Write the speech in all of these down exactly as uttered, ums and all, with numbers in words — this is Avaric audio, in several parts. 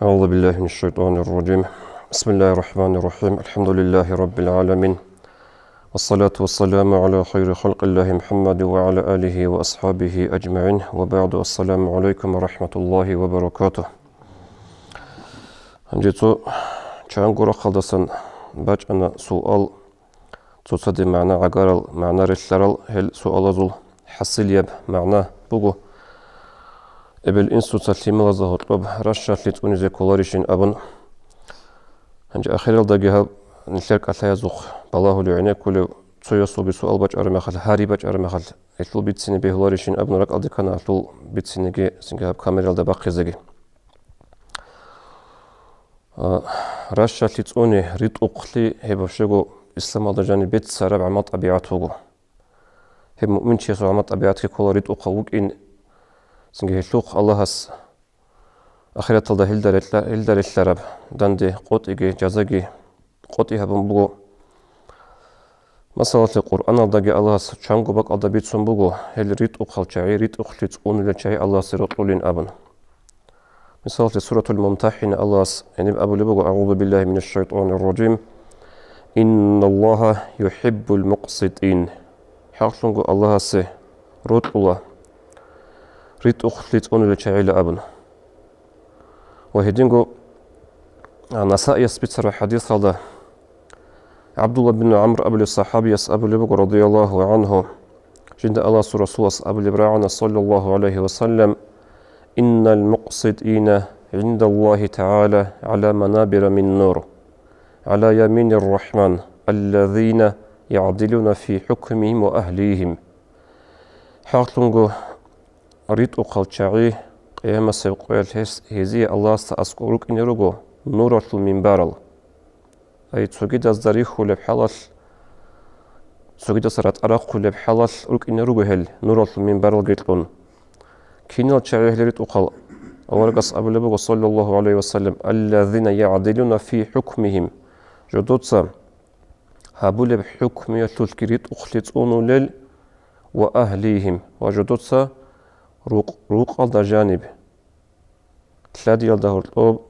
أعوذ بالله من الشيطان الرجيم. بسم الله الرحمن الرحيم. الحمد لله رب العالمين. والصلاة والسلام على خير خلق الله محمد وعلى آله وأصحابه أجمعين. وبعد. السلام عليكم ورحمة الله وبركاته. Гьанже цо чанго рахъалдасан бачӀана суал, цоцаде магӀна гӀагарал, магӀна релълъарал. Гьел суалазул хӀасилияб магӀна буго: эбел-инсуца лъималазда гьоркьоб ращалъи цӀунизе кколарищин абун. Гьанже ахиралдаги гьаб нилъер кӀалъаязухъ балагьулев гӀенеккулев цоясулги суал бачӀараб мехалъ, гьари бачӀараб мехалъ, гьелъул бицине бегьуларищин абун ракӀалде ккана гьелъул бицинеги, цинги гьаб камералда бахъизеги. А, ращалъи цӀуни, ритӀухълъи, гьеб вообще-го исламалда жаниб беццараб гӀамал-тӀабигӀат буго. Гьеб муъминчиясул гӀамал-тӀабигӀатги ккола ритӀухъав вукӀин, цинги гьелъухъ Аллагьас ахираталда гьелда релълъа-, гьелда релълъараб данде къотӀиги, жазаги къотӀи гьабун буго. Масалалъе, Къуръаналдаги Аллагьас чанго бакӀалда бицун буго гьел ритӀухъал чагӀи, ритӀухълъи цӀунулел чагӀи Аллагьасе рокьулин абун. Мисалалъе, Суратул Мумтахина Аллагьас гьениб абулеб буго: أعوذ بالله من الشيطان الرجيم. إن الله يحب المقسطين. ХӀакълъунго Аллагьасе рокьула ритӀухълъи цӀунулел чагӀила абун. Ва гьединго, а, Насаияс бицараб хӀадисалда ГӀабдулла бин ГӀамр абулев сахӀабияс абулеб буго, радияллагьу гӀангьу, жинда Аллагьасул Расулас абулеб рагӀана, саллаллагьу гӀалайгьи ва саллам: إن المقسطين عند الله تعالى على منابر من نور على يمين الرحمن الذين يعدلون في حكمهم وأهليهم. ХӀакълъунго, ритӀухъал чагӀи къиямасеб къоялъ гьес, гьезие Аллагьасда аскӀор рукӀине руго нуралъул минбарал. Ай, цогидазда рихьулеб хӀалалъ, цогидаса ратӀа рахъулеб хӀалалъ рукӀине руго гьел нуралъул минбаралги кьун. Кинал чагӀи гьел ритӀухъал? Аварагас абулеб буго, саллаллагьу гӀалайгьи ва саллам: الذين يعدلون في حكمهم. Жодоца гьабулеб хӀукмуялъулъги ритӀухълъи цӀунулел, وأهليهم, ва жодоца рукъ-, рукъалда жаниб, лъадиялда гьоркьоб,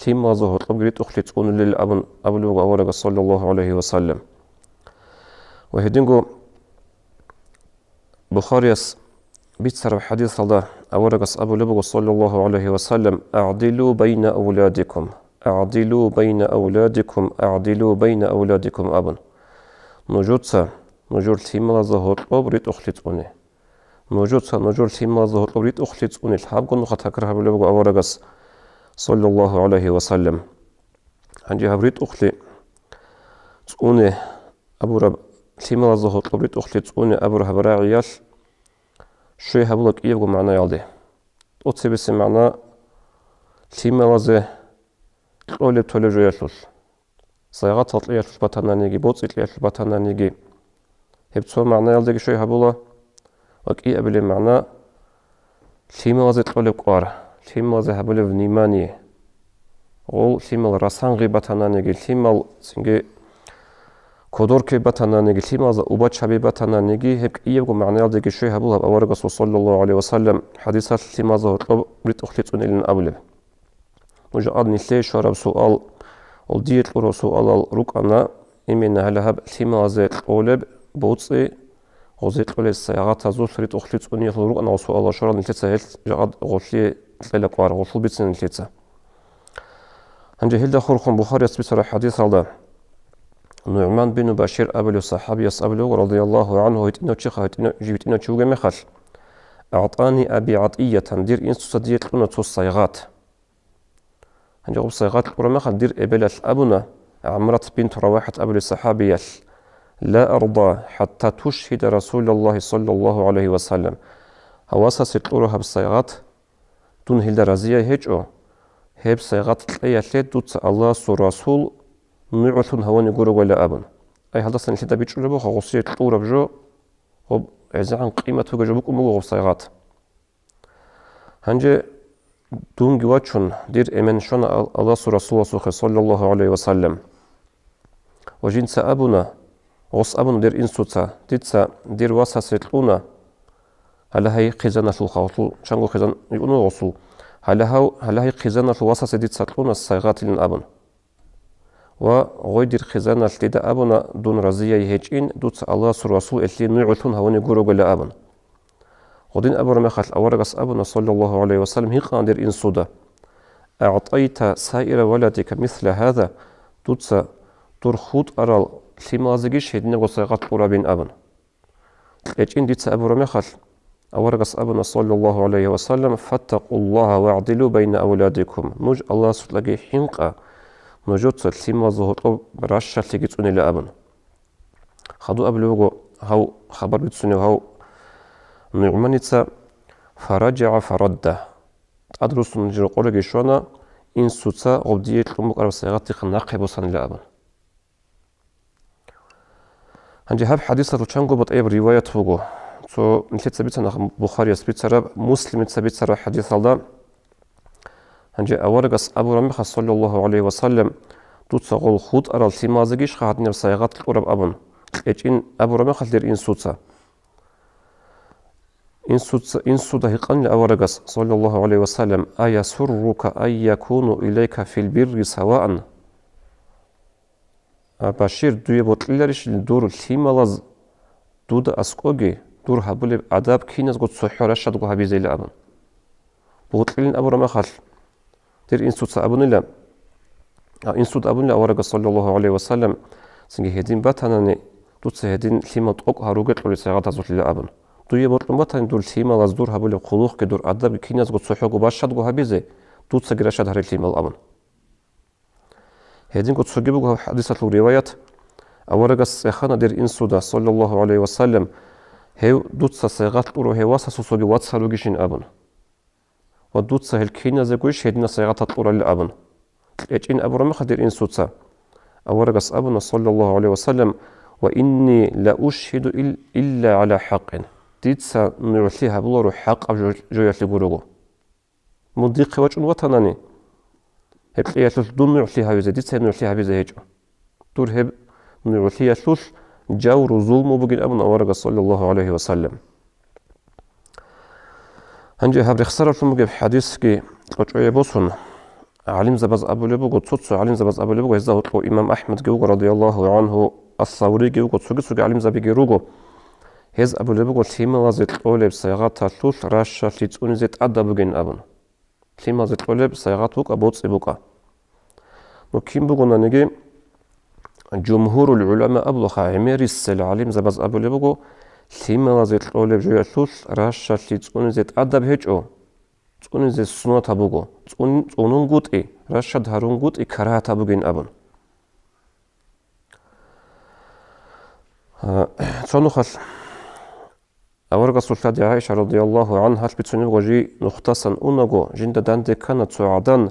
лъималазда гьоркьобги ритӀухълъи цӀунулел абун абулеб буго аварагас, саллаллагьу гӀалайгьи ва саллам. Ва гьединго Бухарияс бицараб хӀадисалда аварагас абулеб буго, саллаллагьу гӀалайгьи ва саллам: أعدلوا بين أولادكم، أعدلوا بين أولادكم، أعدلوا بين أولادكم абун. Нужеца нужер лъималазда гьоркьоб ритӀухълъи цӀуне. Нужеца нужер лъималазда гьоркьоб ритӀухълъи цӀуне. Лъабго нуха такрар гьабулеб буго аварагас, саллаллагьу гӀалайгьи ва саллам. Гьанже гьаб ритӀухълъи цӀуне абураб, лъималазда гьоркьоб ритӀухълъи цӀуне абураб гьаб рагӀиялъ щвей гьабула кӀиябго магӀнаялде. ТӀоцебесеб магӀна: лъималазе кьолеб-толеб жоялъулъ, сайгъатал кьеялъулъ батананиги, боцӀи кьеялъулъ батаниги, гьеб цо магӀнаялдеги щвей гьабула. Ва кӀиабилеб магӀна: лъималазе кьолеб кӀвар, лъималазе гьабулеб внимание, гъол лъимал расангъи батананиги, лъимал цинги кодор ккей батананиги, лъималазда убач гьаби батананиги, гьеб кӀиябго магӀнаялдеги щвей гьабула гьаб аварагасул, саллаллагьу гӀалайгьи ва саллам, хӀадисалъ лъималазда гьоркьоб ритӀухълъи цӀунилин абулеб. Нуж гьаб нилъее щвараб суал, ва дие кьураб суалал рукӀана, именно гьале гьаб лъималазе кьолеб боцӀи, гъозе кьолел сайгъатазулъ ритӀухълъи цӀуниялъул рукӀана гъо суалал щварал нилъеца, гьелъ жакъа гъолъие кьела кӀвар, гъолъул бицина нилъеца. Гьанже гьелда хурхун Бухарияс бицараб хӀадисалда НугӀман бину Башир абулев сахӀабияс абулев, радияллагьу гӀангьу, гьитӀинав чиха, гьитӀинав, жив гьитӀинав чи вугеб мехалъ: أعطاني أبي عطية, дир инсуца дие кьуна цо сайгъат. Гьанже гъоб сайгъат кьураб мехалъ дир эбелалъ абуна, ГӀамрат бинт РавахӀат абулеб сахӀабиялъ: لا أرضى حتى تشهد رسول الله صلى الله عليه وسلم. Гьав васасе кьура гьаб сайгъат, дун гьелда разияй гьечӀо, гьеб сайгъат кьеялъе дуца Аллагьасул Расул нугӀлъун гьавани гурогойила абун. Ай, гьалдасан нилъеда бичӀчӀулеб буго гъосие кьураб жо, гъоб гӀезегӀан къимат бугеб жо букӀун буго гъоб сайгъат. Гьанже дунги вачун, дир эмен щвана Ал-, Аллагьасул Расуласухъе, саллаллагьу гӀалайгьи ва саллам. Ва жинца абуна, гъос абуна дир инсуца: дица дир васасе кьуна, гьале гьай хъизаналъул халкъалъул чанго хъизан йикӀуна гъосул. Гьалагьав, гьалагьи хъизаналъул васасе дица кьуна сайгъатилан абун. Ва гъой дир хъизаналъ дида абуна, дун разияй гьечӀин, дуца Аллагьасул Расул элъие нугӀлъун гьавуни гурогила абун. Гъодин абураб мехалъ аварагас абуна, саллаллагьу гӀалайгьи ва саллам, гьикъана дир инсуда: «АгӀтайта саира валадика мисла гьаза», дуца дур хутӀарал лъималазегищ гьединабго сайгъат кьурабин абун. КьечӀин дица абураб мехалъ, аварагас абуна, саллаллагьу гӀалайгьи ва саллам: «Фаттакъуллагьа вагӀдилу байна авладикум», нуж Аллагьасукьаги хӀинкъа, нужеца лъималазул гьоркьоб ращалъиги цӀунила абун. Хадуб абулеб буго гьав хабар бицунев гьав НугӀманица: «ФаражагӀа фарадда». ТӀадрусун жо рокъореги щвана, инсуца гъоб дие кьун букӀараб сайгъатихъ нахъе босанила абун. Гьанже гьаб хӀадисалъул чанго батӀияб риваят буго. Цо нилъеца бицана Бухарияс бицараб, Муслимица бицараб хӀадисалда. Гьанже аварагас абураб мехалъ, саллаллагьу гӀалайгьи ва саллам: «Дуца гъол хутӀарал лъималазегищха гьадинаб сайгъат кьураб?» абун, кьечӀин абураб мехалъ дир инсуца. Инсуца, инсуда гьикъанила аварагас, саллаллагьу гӀалайгьи ва саллам: «Аясуррука ан якуну илайка фил бирри саваан?» А, Башир, дуе бокьиларищ дур лъималаз дуда аскӀоги дур гьабулеб адаб киназго цохӀо ращадго гьабизейилан абун? Бокьилин абураб мехалъ, дир инсуца абунила, а, инсуда абунила аварагас, саллаллагьу гӀалайгьи ва саллам, цинги гьедин батанани, дуца гьедин лъимал тӀокӀ гьаруге кьолел сайгъатазулъила абун. Дуе бокьун батани дур лъималаз дур гьабулеб хъулухъги дур адабги киназго цохӀого бащадго гьабизе, дуцаги ращад гьаре лъимал абун. Гьединго цоги буго гьаб хӀадисалъул риваят, аварагас цӀехана дир инсуда, саллаллагьу гӀалайгьи ва саллам, гьев дуца сайгъат кьурав гьев васасул цоги вац гьаругищин абун. Ва дуца гьел киназегойищ гьединаб сайгъат кьуралел абун. КьечӀин абураб мехалъ дир инсуца, аварагас абуна, саллаллагьу гӀалайгьи ва саллам: «Ва инни ла ушгьиду ил-, илла гӀала хӀакъин». Дица нугӀлъи гьабуларо хӀакъаб жо-, жоялъе гурого. Мун дихъе вачӀун ватанани, гьеб кьеялъулъ дун нугӀлъи гьавизе, дица гьеб нугӀлъи гьабизе гьечӀо. Дур гьеб нугӀлъиялъулъ жавру-зулму бугин абун аварагас, саллаллагьу гӀалайгьи ва саллам. Гьанже гьаб рехсаралъун бугеб хӀадисги кьочӀое босун, гӀалимзабаз абулеб буго, цо-цо гӀалимзабаз абулеб буго, гьезда гьоркьов имам АхӀмадги вуго, радияллагьу гӀангьу, ас-Савриги вуго, цоги-цоги гӀалимзабиги руго. Гьез абулеб буго, лъималазе кьолеб сайгъаталъулъ ращалъи цӀунизе тӀадаб бугин абун. Лъималазе кьолеб сайгъат букӀа, боцӀи букӀа. Ну, кин бугонаниги, жумгьурул гӀулама абулаха, гӀемерисел гӀалимзабаз абулеб буго, лъималазе кьолеб жоялъулъ ращалъи цӀунизе тӀадаб гьечӀо, цӀунизе суннатаб буго, цӀун-, цӀунунгутӀи, ращад гьарунгутӀи карагьатаб бугин абун. А, цо нухалъ аварагасул лъади ГӀайша радияллагьу гӀангьалъ бицунеб буго, жий нухдасан унаго, жинда данде ккана цо гӀадан,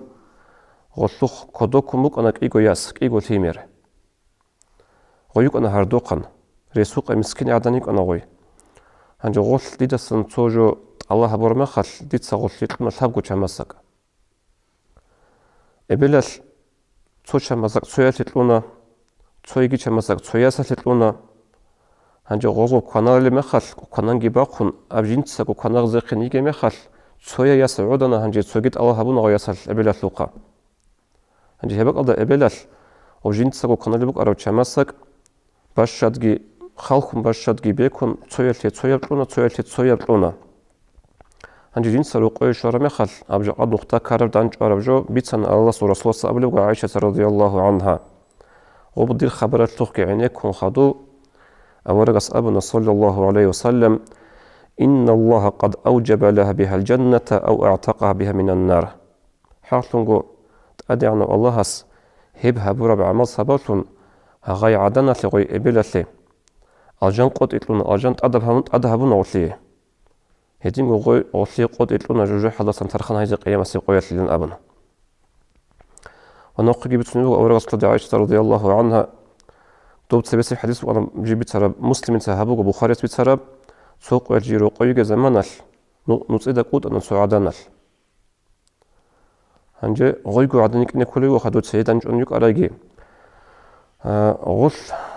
гъолъухъ кодоккун букӀана кӀиго яс, кӀиго лъимер. Гъой йикӀана гьардухъан, ресукъа мискин гӀадан йикӀана гъой. Гьанже гъолъ дидасан цо жо тӀала гьабураб мехалъ, дица гъолъие кьуна лъабго чамасакӀ. Эбелалъ цо чамасакӀ цоялъе кьуна, цо йиги чамасакӀ цо ясалъе кьуна. Гьанже гъозул кваналел мехалъ, квананги бахъун, аб жинцаго кванагъзехъин йигеб мехалъ, цояй яс гӀодана, гьанже цоги тӀала гьабуна гъой ясалъ эбелалъухъа. Гьанже гьеб бакӀалда эбелалъ, гъоб жинцаго кваналеб букӀараб чамасакӀ, бащадги, халхун бащадги бекун, цоялъе цояб кьуна, цоялъе цояб кьуна. Гьанже жинца рокъое щвараб мехалъ, аб жакъа нухда ккараб дандчӀвараб жо бицана Аллагьасул Расуласда абулебго ГӀайшаца радияллагьу гӀангьа. Гъоб дир хабаралъухъги гӀенеккун хадуб, аварагас абуна, саллаллагьу гӀалайгьи ва саллам: «Инналлагьа къад авжаба лагьа бигьал жанната ав агӀтакъагьа бигьа минан нар». ХӀакълъунго, ТӀадегӀанав Аллагьас гьеб гьабураб гӀамал сабаблъун гьагъай гӀаданалъе гъой эбелалъе алжан къотӀи кьуна, алжан тӀадаб гьабун, тӀад гьабуна гъолъие. Гьединго гъой гъолъие къотӀи кьуна жужахӀалдасан тархъан гьайзе къиямасеб къоялъилан абуна. Ва нахъеги бицунеб буго аварагасул лъади ГӀайшата радияллагьу гӀангьа, доб цебесеб хӀадис букӀана жиб бицараб, Муслимица гьабуго, Бухарияс бицараб, цо къоялъ жий рокъой йигей заманалъ, ну-, нуцӀида кӀутӀана цо гӀаданалъ. Гьанже гъойго гӀадан йикӀине кколев ваха дуца гьедан чӀун йукӀарайги. А, гъулъ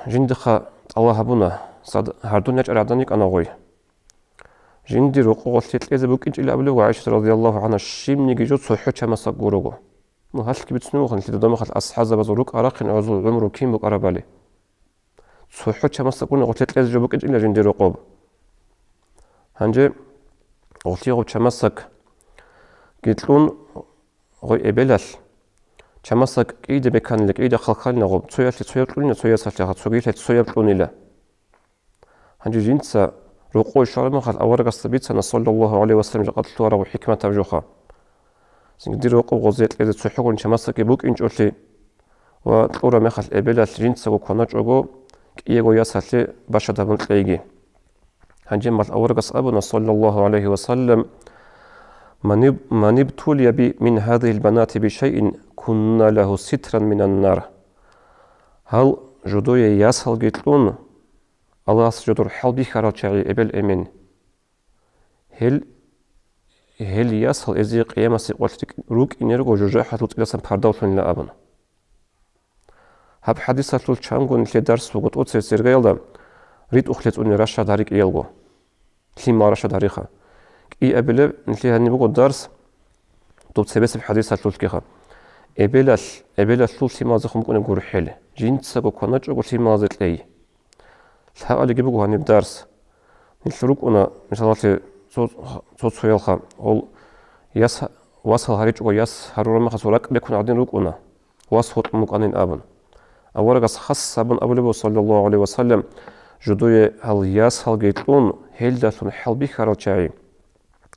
жиндиха тӀала гьабуна, сад-, гьардун ячӀарай гӀадан йикӀана гъой. Жиндир рокъо гъолъие кьезе букӀинчӀила абулеб ГӀайшат радияллагьу гӀангьа, щибниги жо цохӀо чамасдакӀ гурого. Ну, гьалъги бицунеб бугоха нилъеда домахъал асхӀабзабазул рукӀа-рахъин гӀузул гӀумру кин букӀарабали. ЦохӀо чамасдакӀуни гъолъие кьезе жо букӀинчӀила жиндир рокъоб. Гьанже гъолъие гъоб чамасдакги кьун, гъой эбелалъ, чамасдакӀ кӀийде беканила, кӀийда хъалхъанила гъоб, цоялъе цояб кьунила, цо ясалъе цогиялъе цояб кьунила. Гьанже жинца рокъой щвараб мехалъ аварагасда бицана, саллаллагьу гӀалайгьи вассалам, жакъа лъугьараб хӀикматаб жоха. Цинги дир рокъоб гъозие кьезе цохӀогун чамасдакӀги букӀинчӀолъи ва кьураб мехалъ эбелалъ жинцаго кваначӀого кӀиего ясалъе башад гьабун кьейги. Гьанже мал аварагас абуна, саллаллагьу гӀалайгьи вассалам: «Маниб-, манибтулия би мин гьазигьил банати бишайин кунна лагьу ситран минан нар». Гьал жодое ясалги кьун, Аллагьас жодор хӀалбихьарал чагӀи эбел-эмен. Гьел, гьел ясал эзие къиямасе къвалъ рикӀ-, рукӀине руго жужахӀалъул цӀидасан пардавлъунила абун. Гьаб хӀадисалъул чанго нилъе дарс буго тӀоцебе сергеялда ритӀухълъи цӀуне рашад гьари кӀиялго. Лъимал рашад гьариха. КӀиабилеб нилъе гьаниб буго дарс доб цебесеб хӀадисалъулъгиха. Эбелалъ, эбелалъул лъималазехун букӀунеб гурхӀел, жинцаго кваначӀого лъималазе кьей. Лъабалиги буго гьаниб дарс. Нилъ рукӀуна, мисалалъе, цо-, цо-цоялха, гъол яс, васал гьаричӀого яс гьарураб мехалъ ракӀ бекун гӀадин рукӀуна, вас гьоркьун букӀанин абун. Аварагас хас абун абулеб буго, саллаллагьу гӀалайгьи вассалам, жодое гьал ясалги кьун, гьелдалъун хӀалбихьарал чагӀи.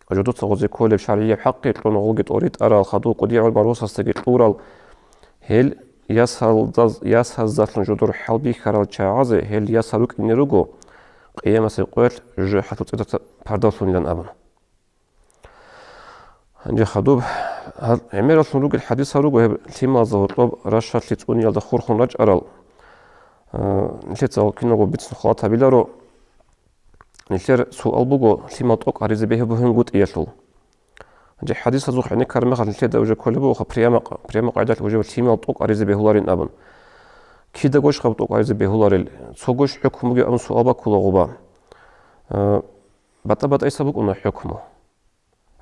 Жодоца гъозе кколеб шаргӀияб хӀакъги кьун, гъолги тӀоритӀарал хадуб кӀудияв гӀумар росасдаги кьурал, гьел ясалдаз-, ясаздалъун жодор хӀалбихьарал чагӀазе гьел ясал рукӀине руго, къиямасеб къоялъ жужахӀалъул цӀидаса пардавлъунилан абун. Гьанже хадуб гьал гӀемералъун ругел хӀадисал руго гьеб лъималазда гьоркьоб рашалъи цӀуниялда хурхун рачӀарал, а, нилъеца киналго бицун халат гьабиларо. Нилъер суал буго, лъимал тӀокӀ гьаризе бегьу-, бегьунгутӀиялъул. Гьанже хӀадисазухъ гӀенеккараб мехалъ нилъеда уже кколеб бугоха прямо, прямо къайдалъ уже лъимал тӀокӀ гьаризе бегьуларин абун. Кида гощ гьаб тӀокӀ гьаризе бегьуларел? Цо гощ хӀукмуги абун суал баккула гъуба. Э, БатӀа-батӀайса букӀуна хӀукму.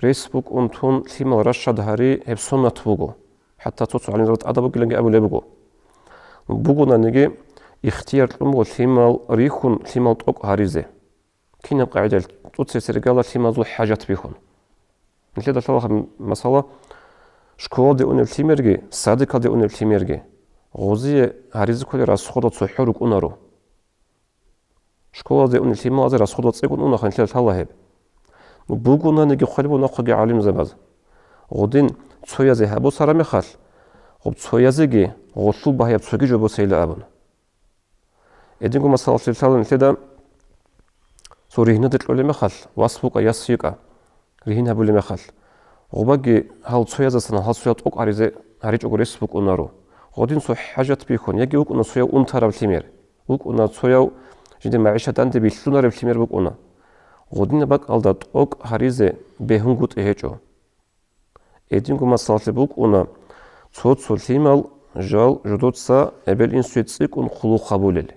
Рес букӀун тун лъимал рашад гьари гьеб суннат буго. ХӀатта цо-цо гӀалимзабаз тӀадаб бугиланги абулеб буго. Бугонаниги, ихтияр кьун буго лъимал рихьун, лъимал тӀокӀ гьаризе. Кинаб къагӀидалъ? ТӀоцебе сергеялда лъималазул хӀажат бихьун. Нилъеда лъалаха масала, школалде унеб лъимерги, садикалде унеб лъимерги, гъозие гьаризе кколел расходал цохӀо рукӀунаро. Школалде унел лъималазе расходал цӀикӀкӀун унаха нилъеда лъала гьеб. Ну, бугонаниги хъвалеб нахъеги гӀалимзабаз. Гъудин цоязе гьаб босараб мехалъ, гъуб цоязеги гъолъул багьаяб цоги жо босейила абун. Гьединго масалалъе лъала нилъеда цо ригьнаде кьолеб мехалъ, вас букӀа, яс йикӀа, ригьин гьабулеб мехалъ. Гъубаги гьал цоязасан гьал цоял тӀокӀ гьаризе гьаричӀого рес букӀунаро. Гъудин цо хӀажат бихьун, яги вукӀуна цояв унтараб лъимер, вукӀуна цояв жиндир магӀишат данде билълъунареб лъимер букӀуна. Гъудинаб бакӀалда тӀокӀ гьаризе бегьунгутӀи гьечӀо. Гьединго масалалъе букӀуна цо-цо лъимал жал жодоца эбел-инсуе цӀикӀкӀун хъулухъ гьабулел,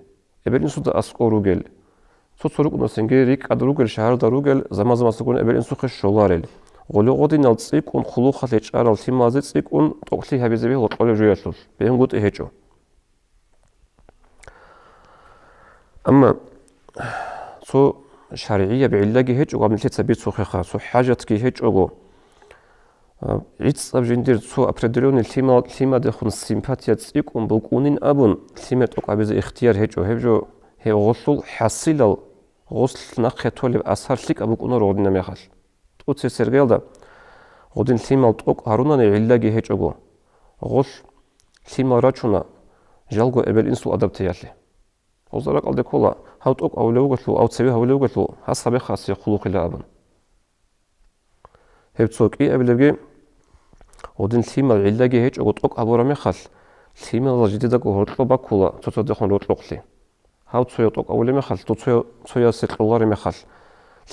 эбел-инсуда аскӀор ругел, цо-цо рукӀунасенги рикӀкӀад ругел, шагьарда ругел, заман-замасагун эбел-инсухъе щоларел, гъоле гъодинал цӀикӀкӀун хъулухъалъе чӀарал лъималазе цӀикӀкӀун тӀокӀлъи гьабизе бегьула кьолеб жоялъулъ, бегьунгутӀи гьечӀо. Амма цо шаргӀияб гӀиллаги гьечӀого, гьаб нилъеца бицухъеха, цо хӀажатги гьечӀого, а, гӀицӀаб жиндир цо определённый лъимал-, лъимадехун симпатия цӀикӀкӀун букӀунин абун, лъимер тӀокӀ гьабизе ихтияр гьечӀо. Гьеб жо, гьеб гъолъул хӀасилал, гъолъ нахъе толеб асар лъикӀаб букӀунаро гъодинаб мехалъ. ТӀоцебе сергеялда гъодин лъимал тӀокӀ гьарунани гӀиллаги гьечӀого, гъолъ лъимал рачуна жалго эбел-инсул адаб теялъе. Гъоза ракӀалде ккола, гьав тӀокӀ гьавулев вугелъул, гьав цеве гьавулев вугелъул, гьас гьабехъасе хъулухъила абун. Гьеб цо кӀиабилебги, гъодин лъимал гӀиллаги гьечӀого тӀокӀ гьабураб мехалъ, лъималазда жидедаго гьоркьоб баккула цоцадехун рокьукълъи. Гьав цояв тӀокӀ гьавулеб мехалъ, цо-, цояв-, цоясе кьолареб мехалъ,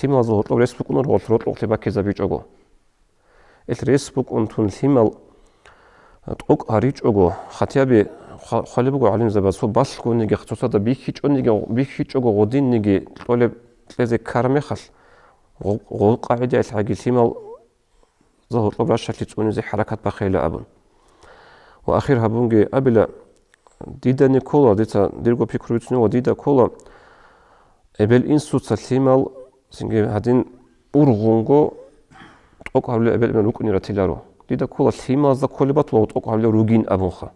лъималазул гьоркьоб рес букӀунаро гъолъ рокьукълъи баккизабичӀого. Ил рес букӀун тун лъимал тӀокӀ гьаричӀого, хатяби хва-, хвалеб буго гӀалимзабаз, цо балъгониги, цоцазда бихьичӀониги, бихьичӀого гъодинниги кьолеб кьезе ккараб мехалъ, Гъо-, гъо къагӀидаялъ гьаги лъимал за гьоркьоб ращалъе цӀунизе хӀаракат бахъейила абун. Ва ахир гьабунги абила, дидани ккола, дица дирго пикру бицунев ва дида ккола, эбел-инсуца лъимал цинги гьадин ургъунго тӀокӀ гьавлел эбел-инсуе рукӀунел ратиларо. Дида ккола, лъималазда кколеб батула тӀокӀ гьавлел ругин абунха.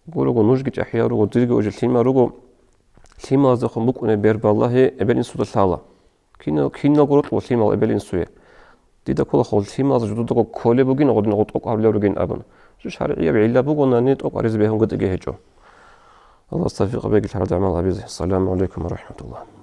Гурого, нужги чӀахӀиял руго, дирги уже лъимал руго, лъималаздехун букӀунеб бер балагьи эбел-инсуда лъала. Кинал, киналго рокьула лъимал эбел-инсуе. Дида ккола хъул лъималазда жидедаго кколеб бугин, гъодин гъо тӀокӀ гьавлел ругин абун. Жо шаргӀияб гӀилла бугонани, тӀокӀ гьаризе бегьунгутӀиги гьечӀо. Аллагьас тавфикъ кьеги гьарада гӀамал гьабизе. Ассаламу гӀалайкум ва рахӀматуллагь.